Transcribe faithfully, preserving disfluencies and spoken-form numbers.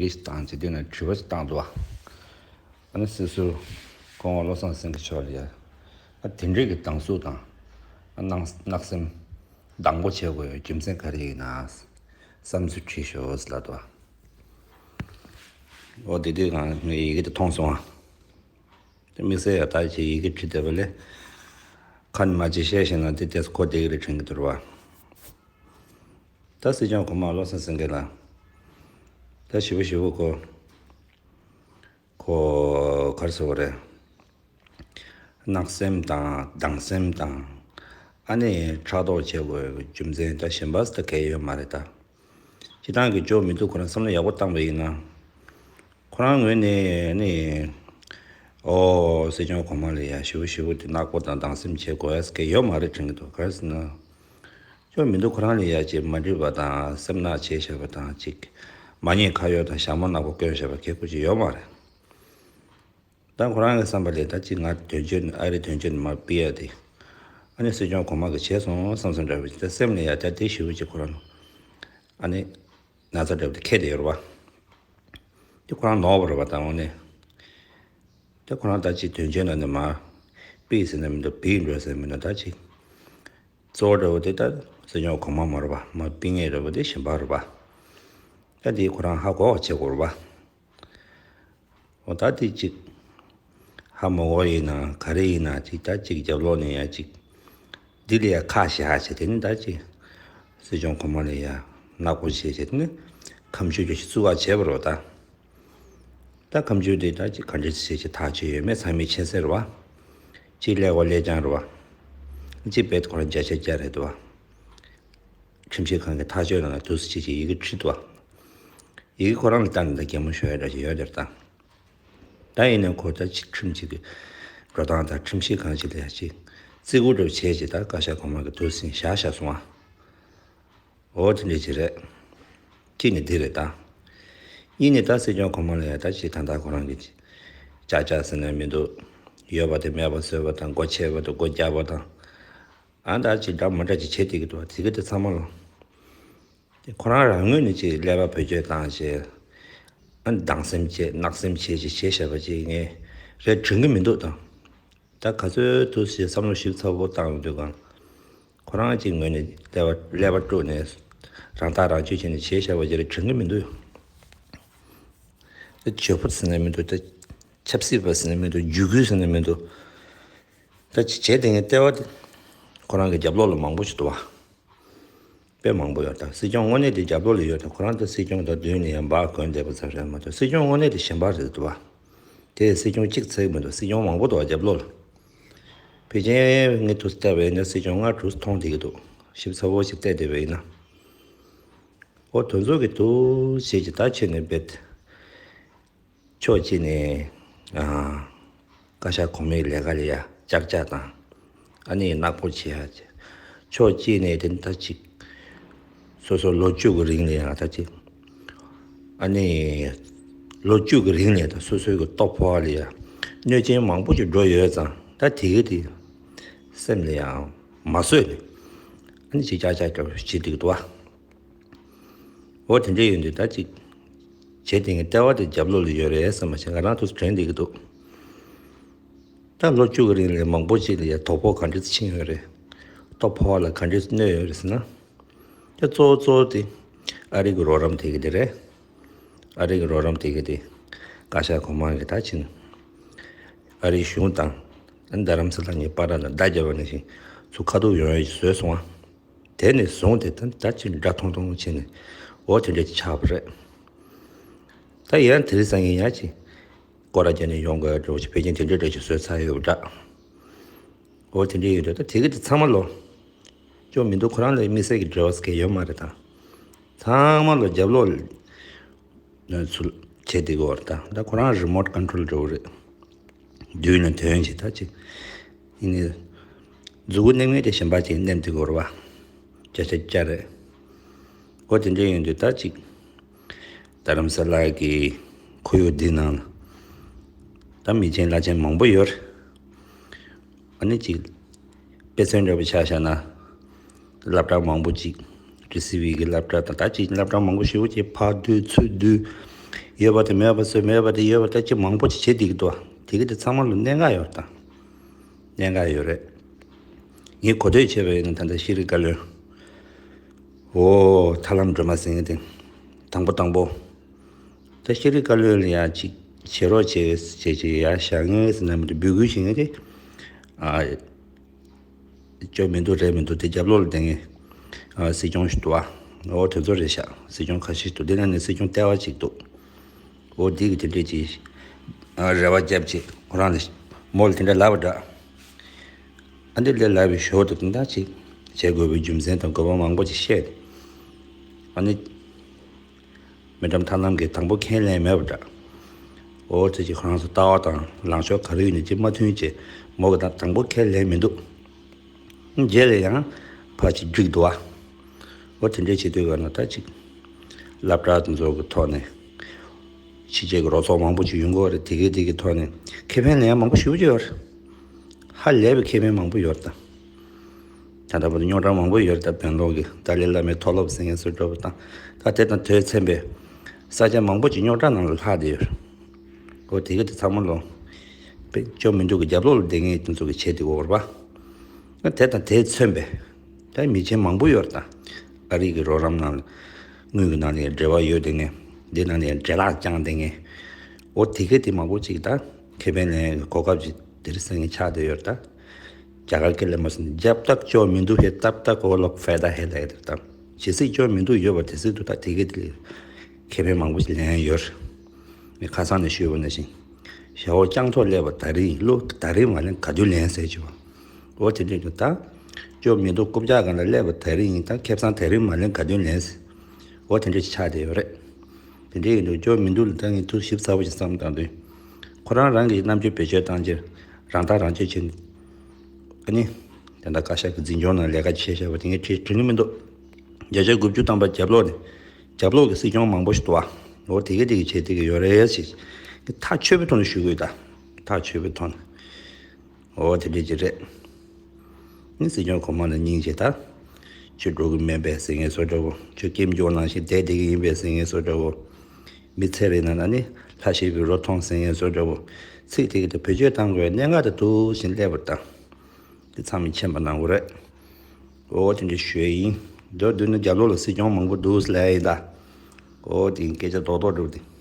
ཞིག་བཏང་། བྱེད་དུས་ན་དྲི་བ་ཞིག་བཏང་འདུག་བ། ཨ་ནི་སྲིད་ཟུར་སྐུ་ངོ་བློ་བཟང་སེང་གེ་མཆོག་ལ་ཡ། ཨ་དེ་འདྲའི་གི་སྡང་ཟུག་དང་། ཨ་སྣང་སྣང་སེམས་སྡང་པོ་བྱེད་དགོས་ཡོད་རྒྱུ་མཚན་ག་རེ་ཡིན་ན། བསམ་ཚུལ་དྲིས་ཤོག་ཟེར་ལབ་འདུག་བ། འོ་དེ་དུས་ང་ངས་ཡི་གེ་དེ་མཐོང་སོང་བ། དེ་དམིགས་བསལ་ཡ་ད་ཅིག་ཡི་གེ་བྲིས་བསྡད་པ་ལས། ཁ་ནས་མ་ཅིག་བཤད་ཤེས་ན་དེ་ཏོག་ཙམ་གོ་བདེ་གི་རེད་དྲན་གི་འདུག་བ། ད་སྲིད་སྐྱོང་གོང་མ་བློ་བཟང་སེང་གེ་ལགས། ད་ཞེ་པོ་ཞེ་པོ་ཁོ། ཁོ་ག་རེ་ཟེར་དགོས་རེད། བརྣབ་སེམས་དང་སྡང་སེམས་དང་། ཨ་ནི་ཕྲག་དོག་བྱེད་དགོས་རྒྱུ་མཚན་ད་གཞན་པ་ད་གང་ཡང་ཡོད་མ་རེད་ད། སྤྱིར་བཏང་གི་ཅོ་མི་འདུག་ཁོ་རང་བསམ་བློ་ཡག་པོ་བཏང་བ་ཡིན་ན། ཁོ་རང་ངོས་ནས་ནི། ཨོ་སྲིད་སྐྱོང་གོང་མ་ལ་ཡ་ཞེ་པོ་ཞེ་པོ་དེ་ནག་པོ་དང་སྡང་སེམས་བྱེད་དགོས་ཡ་གང་ཡང་ཡོད་མ་རེད་དྲན་གི་འདུག་ག་རེ་ཟེར་ན། ཅོ་མི་འདུག་ཁོ་རང་ལ་ཡ་ཅིག་མ་འགྲིག་པ་དང་སེམས་ནག་བྱས་བཞག་པ་དང་ཅིག་མ་ཉེས་ཁ་གཡོག་དང་ཞྭ་མོ་ནག་པོ་བསྐོན་བཞག་པ་གལ་ཁུ་ཅིག་ཡོད་མ་རེད། ད་ཁོ་རང་གི་བསམ་པ་ལས་ད་ཅིག་ང་དོན་གཅོད་ནི་ཨ་རི་དོན་གཅོད་ནི་མར་ཕུད་ཡ་དེ། ཨ་ནི་སྲིད་སྐྱོང་གོང་མ་གིས་བྱས་སོང་བསམ་བསམ་འདྲ་བོ་ཅིག་ད་སེམས་ལ་ཡ་ད་དེ་ཞེ་པོ་ཅིག་ཁོ་རང་ཨ་ནི་ན་ཚ་འདྲ་བོ་དེ་ཁྱེར་བསྡད་ཡོད་རེད་བ། དེ་ཁོ་རང་ནོར་བ་རེད་བ་ད་འོ་ནི། དེ་ཁོ་རང་ད་ཅིག་དོན་གཅོད་ནང་ནས་མར་ཕུད་ཟེར་ན་མི་འདུག་ཕུད་འགྲོ་ཟེར་མི་འདུག་ད་ཅིག་གཙོ་བོ་འདྲ་བོ་དེ་ད་སྲིད་སྐྱོང་གོང་མ་མ་རེད་བ། མར་ཕུད་མཁན་འདྲ་བོ་དེ་གཞན་པ་རེད་བ། ད་དེ་ཁོ་རང་ཧ་གོ་བ་བྱེད་དགོས་རེད་བ། འོ་ད་དེ་ཅིག་ཧ་མ་གོ་ཡིན་ན་ག་རེ་ཡིན་ན་ཅིག་ད་ཅིག་རྒྱབ་ལོགས་ནས་ཡ་ཅིག་འདི་ལ་ཡ་ཁ་བཞག་བྱས་དེ་ནི་ད་ཅིག་སྲིད་སྐྱོང་གོང་མ་ལ་ཡ་ནག་པོ་བྱས་བྱས་དེ་ནི་ཁ་མཆུ་རྒྱ་ཞིག་བཙུགས་པ་བྱས་པ་རེད་བ་ད། ད་ཁ་མཆུ་དེ་ད་ཅིག་ག་འདྲ་བྱས་བྱས་ཐག་ཆོད་ཡོད་མེད་ཚང་མས་མཁྱེན་གསལ་རེད་བ། གཅིག་ཀླད་ཀོར་ཀླད་རྐྱང་རེད་བ། གཅིག་དཔེ་ཁོ་རང་བརྒྱ་ཆ་བརྒྱ་རེད་འདུག་བ། ཁྲིམས་ཞིབ་ཁང་གི་ཐག་གཅོད་ནང་ལ་དུས་སུ་ཅིག་ཅིག་ཡི་གེ་བྲིས་འདུག་བ། ཡི་གེ་ཁོ་རང་ལ་བལྟས་ནས་ད་གད་མོ་ཤོར་ཡ་འདྲ་ཞིག་ཡོད་དེར་ད། ད་ཡིན་ནའི་ཁོ་ད་ཅིག་ཁྲིམས་ཅིག་གི་འགྲོ་སྟངས་དང་ཁྲིམས་ཞིབ་ཁང་ཅིག་ལ་ཡ་ཅིག་བརྩི་བཀུར་འདྲ་བྱས་ཅིག་ད་བཀའ་ཤག་གོང་མ་གི་དུས་ཟིན་བཞག་བཞག་སོང་བ། འོ་དེ་འདྲ་ཅིག་རེད། གཅིག་ནི་འདི་རེད་ད། གཉིས་ནི་ད་སྲིད་སྐྱོང་གོང་མ་ལ་ཡ་ད་ཅིག་ད་ལྟ་ཁོ་རང་གི་ཅག་ཅག་ཟེར་ན་མི་འདུག་ཡོད་པ་དེ་མེད་པ་བཟོས་པ་དང་སྒོ་ཕྱེ་བ་དང་སྒོ་རྒྱག་པ་དང་། ཨ་ད་ཅིག་འདྲ་མི་འདྲ་ཅིག་བྱེད་བསྡད་ཀྱི་འདུག་དེ་གི་དེ་ཚང་མ་ལོ། དེ་ཁོ་རང་རང་ངོས་ནས་ཅིག་ཀླད་པ་བེད་སྤྱོད་བཏང་བྱས། ཨ་སྡང་སེམས་བྱས་བརྣབ་སེམས་བྱས་ཅིག་བྱས་བཞག་པ་ཅིག་ངས་རེད་དྲན་གི་མི་འདུག་དང་། ད་ག་ཚོད་དུ་ཞེས་བསམ་བློ་ཞིབ་ཚགས་པོ་བཏང་ཡོང་དུས་གང་། ཁོ་རང་གཅིག་ངོས་ནས་ཀླད་པ་ཀླད་པ་དཀྲུགས་ནས་རང་ཐག་རང་གཅོད་བྱས་ནས་བྱས་བཞག་པ་ཅིག་རེད་དྲན་གི་མི་འདུག་ད་ཇོ་བོ་ཟེར་ནས་མི་འདུག་ད་ཆབ་སྲིད་པ་ཟེར་ནས་མི་འདུག་རྒྱུད་སྐུལ་ཟེར་ནས་མི་འདུག་ད་ཅི་བྱས་དེ་ངའི་ལྟེ་བ་དེ་ཁོ་རང་གི་རྒྱབ་ལོགས་ལ་མང་པོ་ཞིག་འདུག་བ། དཔེ་མང་པོ་ཡོད་ད། སྲིད་སྐྱོང་དངོས་གནས་དེ་རྒྱབ་ལོགས་ལ་ཡོད་ད། ཁོ་རང་ད་སྲིད་སྐྱོང་ད་མདུན་ནས་ཡང་འབག་གོན་བསྡད་པ་ཙམ་རེད་མ་གཏོགས་སྲིད་སྐྱོང་དངོས་གནས་དེ་གཞན་པ་རེད་འདུག་བ། དེ་སྲིད་སྐྱོང་གཅིག་ཚད་མི་འདུག་སྲིད་སྐྱོང་མང་པོ་འདུག་བ་རྒྱབ་ལོགས་ལ། ཕལ་ཆེར་ངས་དུས་བལྟས་པ་ཡིན་ན་སྲིད་སྐྱོང་ལྔ་དྲུག་མཐོང་བསྡད་ཀྱི་འདུག་ཞིབ་ཚགས་པོ་ཞིག་བལྟས་བསྡད་པ་ཡིན་ན། འོ་དོན་ཚོགས་ཀྱི་འདུག་བྱས་ཀྱི་ད་ཁྱོད་ནས་བེད། ཕྱོགས་གཅིག་ནས། ཨ། བཀའ་ཤག་གོང་མའི་ལས་ཀ་ལ་ཡ་ཅག་ཅག་དང་། ཨ་ནི་ནག་པོ་བྱེད་ཡ་བྱེད། ཕྱོགས་གཅིག་ནས་དེ་ད་ཅིག་སོ་སོ་ལོ་བཅུ་གི་རིང་ལ་ཡ་ད་ཅིག་ཨ་ནི། ལོ་བཅུ་གི་རིང་ལ་ད་སོ་སོའི་གི་ལྟོ་ཕོ་བ་ལ་ཡ། གནོད་སྐྱོན་མང་པོ་ཅིག་འགྲོ་ཡོད་ཙང་ད་དེ་གི་དེ། སེམས་ལ་ཡ། མ་བཟོད་ནས། ཨ་ནི་ཅིག་ཅག་ཅག་ཅག་བྱེད་དེ་གི་འདུག་བ། འོ་དེ་འདྲ་ཡོད་འདུག་ད་ཅིག་བྱས་དེ་ངའི་ལྟེ་བ་དེ་རྒྱབ་ལོགས་ལ་ཡོད་རེད་བསམ་པ་ཞིག་ང་རང་ཚོ་དྲན་བསྡད་ཀྱི་འདུག་ད་ལོ་བཅུ་གི་རིང་ལ་མང་པོ་ཅིག་ལ་ཡ་དོ་ཕོག་ག་འདྲ་ཕྱིན་ཡོད་རེད། ལྟོ་ཕོ་བ་ལ་ག་འདྲ་གནོད་ཡོད་རེད་ཟེར་ན། ད་གཙོ་བོ་གཙོ་བོ་དེ་ཨ་རི་གི་རོགས་རམ་དེ་གི་དེ་རེད། ཨ་རི་གི་རོགས་རམ་དེ་གི་དེ་བཀའ་ཤག་གོང་མ་གི་ད་ཕྱིན། ཨ་རིའི་གཞུང་དང་རྡ་རམ་ས་ལ་གཉིས་བར་ལ་བརྡ་རྒྱབ་པ་ནང་བཞིན་ཚུར་ཁ་ཐུག་ཡོང་ཡ་ཞིག་བཟོས་སོང་བ། དེ་ནས་བཟུང་སྟེ་ད་ད་ཅིག་འདྲ་ཐུང་ཐུང་བྱས་ནས་འོ་དེ་འདྲ་ཅིག་ཆགས་པ་རེད། ད་ཡང་དེ་རིང་སང་ཉིན་ཡང་ཅིག་སྐོར་ར་བརྒྱབ་ནས་ཡོང་དགོས་འགྲོ་ཅིག་ཕལ་ཆེར་དེ་འདྲ་འདྲ་ཅིག་བཟོས་ཚར་ཡོད་པ་འདྲ། འོ་དེ་འདྲ་ཡོད་འགྲོ་ད་དེ་གི་དེ་ཚང་མ་ལོ། ཅོ་མི་འདུག་ཁོ་རང་ལ་དམིགས་བསལ་གྱི་འབྲེལ་བ་ཟེར་མཁན་ཡོད་མ་རེད་ད། ཚང་མ་ལོ་རྒྱབ་ལོགས་ནས་ཚུར་བྱས་བསྡད་ཀྱི་ཡོད་རེད་ད། ད་ཁོ་རང་རི་མོ་ཊི་ཀོན་ཊོལ་འདྲ་བོ་རེད། མདུན་ནས་ཐོན་བྱས་ད་ཅིག་ཡིན་ནའི། མཛུ་གུ་མནན་མཁན་དེ་གཞན་པ་ཅིག་མནན་བསྡད་ཀྱི་ཡོད་རེད་བ། བརྒྱ་ཆ་བརྒྱ་རེད། འོ་དེ་འདྲ་ཡིན་དུས་ད་ཅིག་རྡ་རམ་ས་ལ་གི་ཁོར་ཡུག་འདི་ནང་ལ་ད་མི་ཆེན་བླ་ཆེན་མང་པོ་ཡོད་རེད། ཨ་ནི་ཅིག་དཔེ་མཚོན་འདྲ་པོ་ཆ་བཞག་ན། སློབ་གྲྭ་མང་པོ་ཅིག་རི་སི་བྷི་གི་སློབ་གྲྭ་དང་ད་ཅིག་སློབ་གྲྭ་མང་པོ་ཞེ་པོ་ཅིག་ཕར་བསྡུས་ཚུར་བསྡུས། ཡོད་པ་དེ་མེད་པ་བཟོས། མེད་པ་དེ་ཡོད་པ་ལྟ་ཅི་མང་པོ་ཅིག་བྱེད་བསྡད་ཀྱི་འདུག་དེ་གི་དེ་ཚང་མ་ལ་གནད་འགག་ཡོད་རེད་ད། གནད་འགག་ཡོད་རེད། ངས་གོ་ཐོས་བྱས་པ་ཡིན་ན་ད་ལྟ་ཤེས་རིག་བཀའ་བློན། འོ་ཐར་ལམ་སྒྲོལ་མ་ཟེར་མཁན་དེ། དང་པོ་དང་པོ། ད་ཤེས་རིག་བཀའ་བློན་ལ་ཡང་ཅིག་བྱེད་རོགས་བྱེད་ཟེར་ཅིག་ཡར་བཞག་མཁན་ཟེར་ན་མི་འདུག་འབོད་སྐུལ་བྱེད་མཁན་དེ། ཨ། སྐྱོ་མི་འདུག་རེད་མི་འདུག་དེ་རྒྱབ་ལོགས་ལ་བསྡད་མཁན། ཨ། སྲིད་སྐྱོང་ཞིག་འདུག་ཨ། འོ་དེ་ཚོ་རེད་ཤག་སྲིད་སྐྱོང་ཁ་ཤས་འདུག་དེ་ནང་ནས་སྲིད་སྐྱོང་ལྟེ་བ་གཅིག་འདུག་འོ་འདི་གི་དེ་འདྲས་ཀྱི། ཨ། རེ་བ་རྒྱབ་ཅིག་ཁོ་རང་ལ། མོ་ལ་དེ་འདྲ་ལབ་པ་འདྲ། ཨ་འདི་ལས་ལབ་པའི་ཞོར་དུ་དེ་འདྲ་ཅིག་བྱེད་དགོས་པའི་རྒྱུ་མཚན་དང་དགོས་པ་མང་པོ་ཅིག་བཤད་དེ། ཨ་ནི། མི་ཀྲམ་ཐར་ལམ་གྱིས་དང་པོ་ཁས་ལེན་མེད་པ་འདྲ། འོ་དེ་ཅིག་ཁོ་རང་ཚོ་ལྟ་བ་དང་ལངས་ཕྱོགས་ག་རེ་ཡོད་ནས་ཅིག་མ་མཐུན་ཅེས་མོ་གི་ད་དང་པོ་ཁས་ལེན་མི་འདུག་རྗེས་ལ་ཡང་ཕར་ཅིག་འགྲིག་འདུག་ཨ། འོ་དེ་འདྲས་བྱེད་དུས་ག་ན་ད་ཅིག་སློབ་གྲྭ་དེ་ཚོ་གི་ཐོག་ནས། ཕྱི་རྒྱལ་གྱི་རོགས་ཚོགས་མང་པོ་ཅིག་ཡོང་གི་ཡོད་རེད། དེ་གའི་དེ་གའི་ཐོག་ནས་ཁེ་ཕན་ལེན་ཡ་མང་པོ་ཞེ་པོ་ཅིག་ཡོད་རེད། ཧ་ལས་པའི་ཁེ་ཕན་མང་པོ་ཡོད་རེད་ད། ད་ལྟ་བར་དུ་རྙོག་དྲ་མང་པོ་ཡོད་རེད་ད། བོད་ལོག་གི་ཏཱ་ལའི་བླ་མའི་མཐོ་སློབ་ཟེར་མཁན་ཚོ་འདྲ་པོ་དང་། ད་དེ་དང་དེས་མཚོན་པའི་ས་ཆ་མང་པོ་ཅིག་རྙོག་དྲ་ནང་ལ་ལྷག་བསྡད་ཡོད་རེད། འོ་དེ་གའི་དེ་ཚང་མ་ལོ། དཔེ་སྐྱོ་མི་འདུག་གི་རྒྱབ་ལོགས་ལ་བསྡད་མཁན་དེ་ཚོ་གི་བྱེད་དེ་འོར་བ། དེ་དང་དེས་མཚོན་པའི། ད་མི་ཆེན་མང་པོ་ཡོད་རེད་ད། ཨ་རི་གི་རོགས་རམ་ནང་ལ། དངུལ་གྱི་ནང་ནས་འབྲེལ་བ་ཡོད་དེ་ངས། འདི་ནང་ནས་འབྲེལ་ལག་བརྐྱངས་དེ་ངས། འོ་དེ་གས་དེ་མང་པོ་ཅིག་ད། ཁེ་ཕན་ལེན་ཡག་གི་གོ་སྐབས་ཅིག་དེ་རིང་སང་ཉིན་ཆགས་བསྡད་ཡོད་རེད་ད། རྒྱ་གར་སྐད་ལ་མ་སོང་ནས་जब तक जो मिंदू है तब तक वो लोग फायदा है ལབ་ཡོད་རེད་ད། ཇི་སྲིད་སྐྱོ་མི་འདུག་ཡོད་པ་དེ་སྲིད་དུ་ད་དེ་གས་དེ་ལས་ཁེ་ཕན་མང་པོ་ཞིག་ལེན་ཡག་ཡོད་རེད། ངས་ཁ་སང་ནས་ཞུས་པ་ནང་བཞིན། ཞའོ་ལྕང་ཐོག་སླེབས་པ་ད་རིང་ལོ་ད་རིང་མ་ལེན་ག་དུས་ལེན་ཟེར་གྱི་བ། འོ་དེ་འདྲས་ཀྱི་ད། སྐྱོ་མི་འདུག་རྐུབ་བཀྱག་སྒང་ལ་སླེབས་པ་ད་རིང་ཡིན་ད་ཁེ་བཟང་ད་རིང་མ་ལེན་ག་དུས་ལེན་ཟེར། འོ་དེ་འདྲས་ཆགས་བསྡད་ཡོད་རེད། དེ་འདྲས་ཡིན་དུས་སྐྱོ་མི་འདུག་ལ་ད་ངས་ཐུགས་ཞིབ་ཚགས་པོ་ཞིག་བསམ་བཏང་དུས། ཁོ་རང་རང་གི་རྣམ་དཔྱོད་བེད་སྤྱོད་བཏང་རྗེས་རང་ཐག་རང་གཅོད་བྱས་ནས། ཨ་ནི། དེ་འདྲ་བཀའ་ཤག་གི་འཛིན་སྐྱོང་ནང་ལས་ཀ་བྱས་བཞག་པ་དེ་ངས་དྲན་དྲན་གྱི་མི་འདུག་བརྒྱ་ཆ་དགུ་བཅུ་ཐམ་པ་རྒྱབ་ལོགས་ནས། རྒྱབ་ལོགས་ཀྱི་སྲིད་སྐྱོང་མང་པོ་ཞིག་འདུག་ཨ། འོ་དེ་གས་དེ་གས་བྱས་དེ་གས་ཡོད་རེད་ཞེས། ཐག་ཆོད་པའི་ཐོག་ནས་ཞུ་དགོས་ད། ཐག་ཆོད་པའི་ཐོག་ནས། འོ་དེ་འདྲས་ཅིག་རེད། ནི་སྲིད་སྐྱོང་གོང་མ་ལ་སྙིང་རྗེ་ད། ཁྱོད་འགྲོ་གི་མེད་པས་ཟེར་མཁན་བཟོ་འདྲ་བོ། ཁྱོད་སྐྱེམས་སྐྱོང་ནང་བཞིན་བསྡད་བསྡད་ཀྱི་ཡིན་པས་ཟེར་མཁན་བཟོ་འདྲ་བོ། མི་ཚེ་རིང་ན་ན་ནི་ལྷ་ཞེས་པའི་རོ་མཐོང་ཟེར་མཁན་བཟོ་འདྲ་བོ། ཚིག་དེ་གི་དེ་བེད་སྤྱོད་བཏང་དགོས་གནད་འགག་དེ་འདུག་བཞིན་སླེབས་པར་བཏང་། དེ་ཚང་མས་མཁྱེན་པ་གནང་དགོས་རེད། འོ་དེ་འདྲ་ཞུ་ཡས་ཡིན། མདོར་བསྡུས་ན་རྒྱབ་ལོགས་ལ་སྲིད་སྐྱོང་མང་པོ་འདུག་ལབ་ཡིན་ད། འོ་དེ་སྐད་ཆ་རྡོག་རྡོག་འགྲོ་དེ།